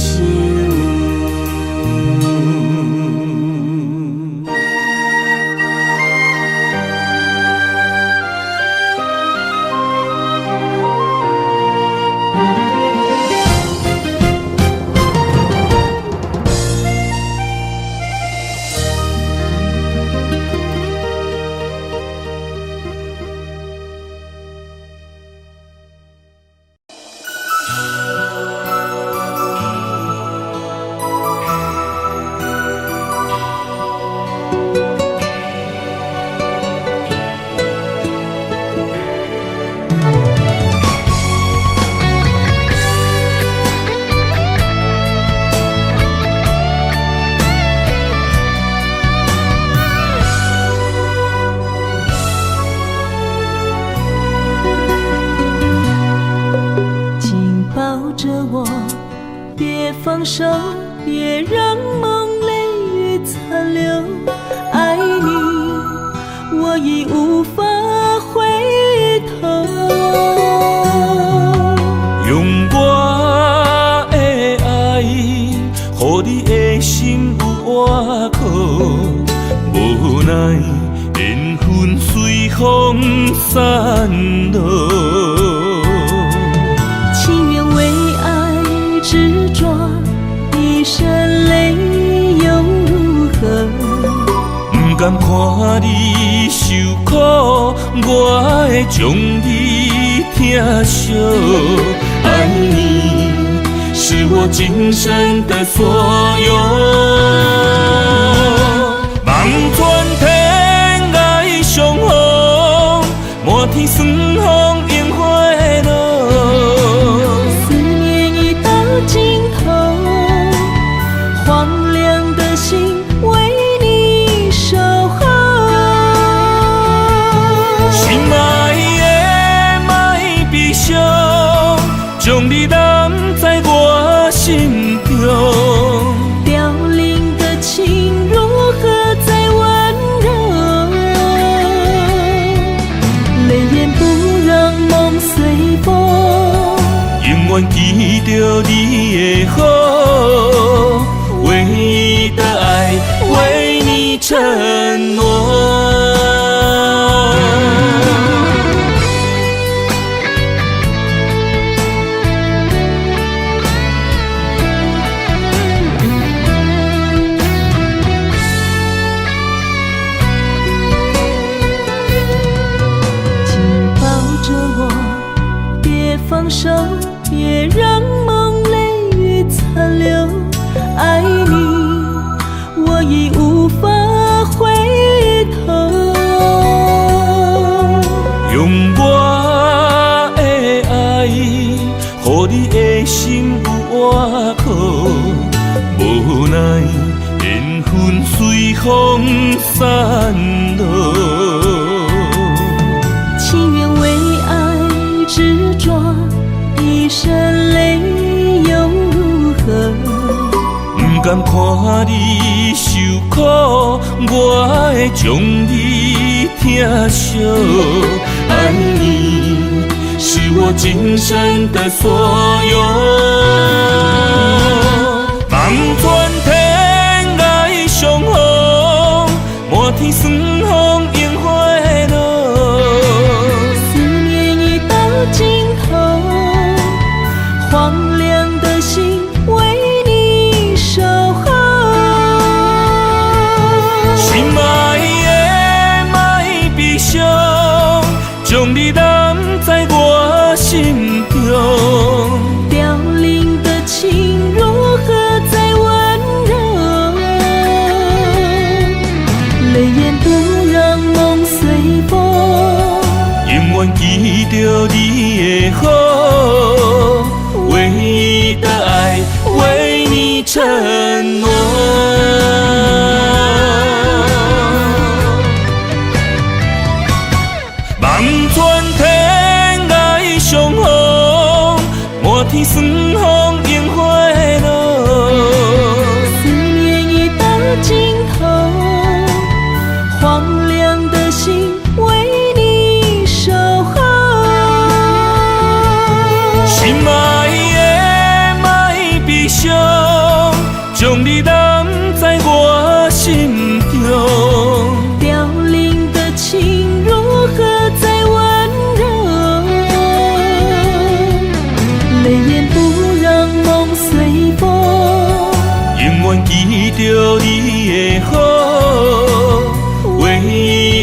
放手，別讓夢淚雨殘留。愛你，我已無法回頭。用我的愛，予你的心有倚靠。無奈緣分隨風散落。情願為愛執著，一身淚又如何？不甘看你受苦，我會將你疼惜。愛你是我今生的所有。望穿天涯相逢，滿天霜風櫻花落。思念已到盡頭，荒涼的心為你守候。心愛的莫悲傷，將你攬在我心中。凋零的情如何再溫柔？淚眼不讓夢隨風，永遠記著你的好，唯一的愛，為你承諾。緊抱著我，別放手，別讓夢淚雨殘留。愛你，我已無法回頭。用我的愛，予你的心有倚靠。無奈緣分隨風散落。情願為愛執著，一身淚又如何？不甘看你受苦，我會將你疼惜。愛你是我今生的所有。望穿天涯相逢，滿天霜風櫻花落。思念已到盡頭，荒涼的心為你守候。心愛的莫悲傷，將你攬在我心中。凋零的情如何再溫柔？淚眼不讓夢隨風，永遠記著你的好，唯一的愛，為你承諾。望穿天涯相逢，滿天霜風櫻花落。思念已到盡頭，荒涼的心伤，將你攬在我心中。凋零的情如何再溫柔？淚眼不讓夢隨風，永遠記著你的好，唯一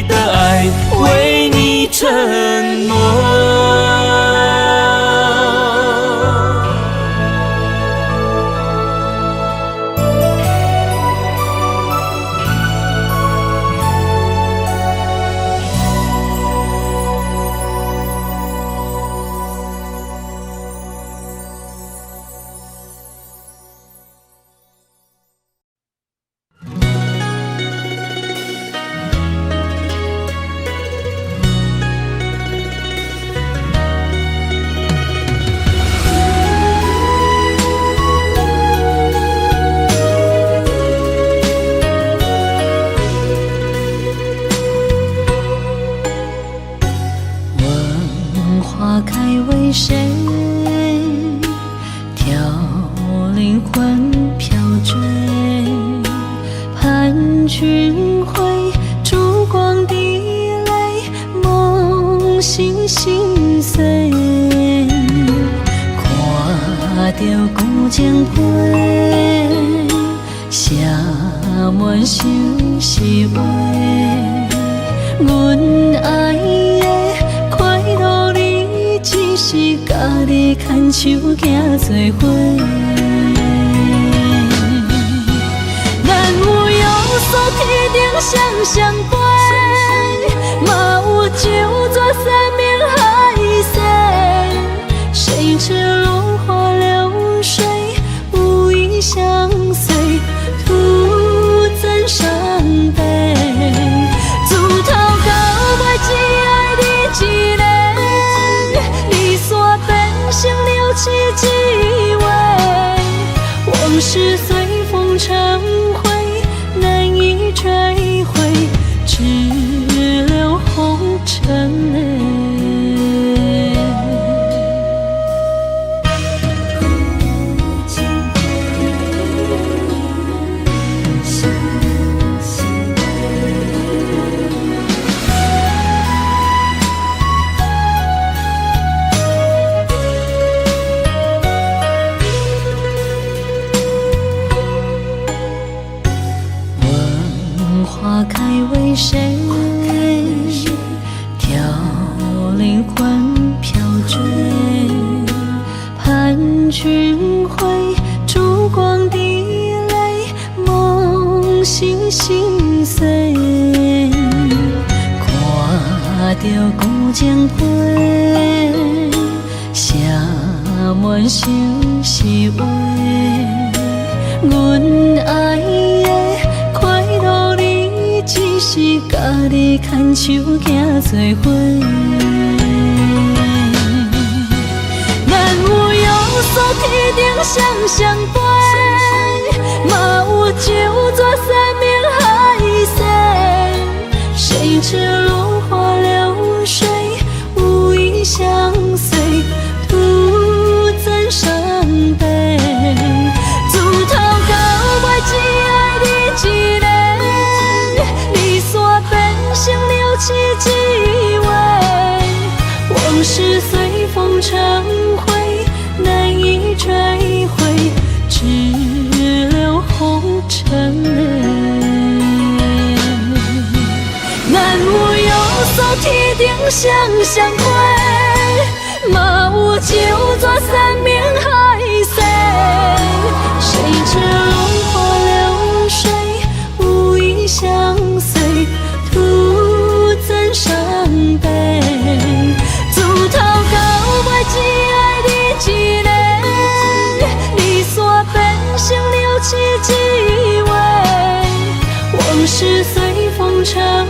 的愛，為你承諾。問花開為誰？凋零魂飄墜。盼君回，燭光滴淚，夢醒心碎。看著舊情批，寫滿相思話。阮愛的快樂，你只是家己牽手行做伙。咱有約束天頂雙雙飛，嘛有酒桌山盟海誓。誰知落花流水，無意相隨，徒增傷悲。自頭到尾只愛你一个，離散變成了痴一話，往事隨風成灰，難以追回，只留紅塵淚。問花開為誰？凋零魂飄墜。盼君回，燭光滴淚，夢醒心碎。看著舊情批，寫滿相思話。阮愛的快樂，你只是家己牽手行做伙。咱有約束天頂雙雙飛，嘛有酒桌山盟海誓。誰知落花流水，無意相隨，徒增傷悲。自頭到尾只愛你一个，離散變成了痴一話，往事隨風成灰，難以追回，只留紅塵淚。咱有約束天頂雙雙飛，嘛有酒桌山盟海誓。誰知落花流水，無意相隨，徒增傷悲。自頭到尾只愛你一个，離散變成了痴一話，往事隨風成。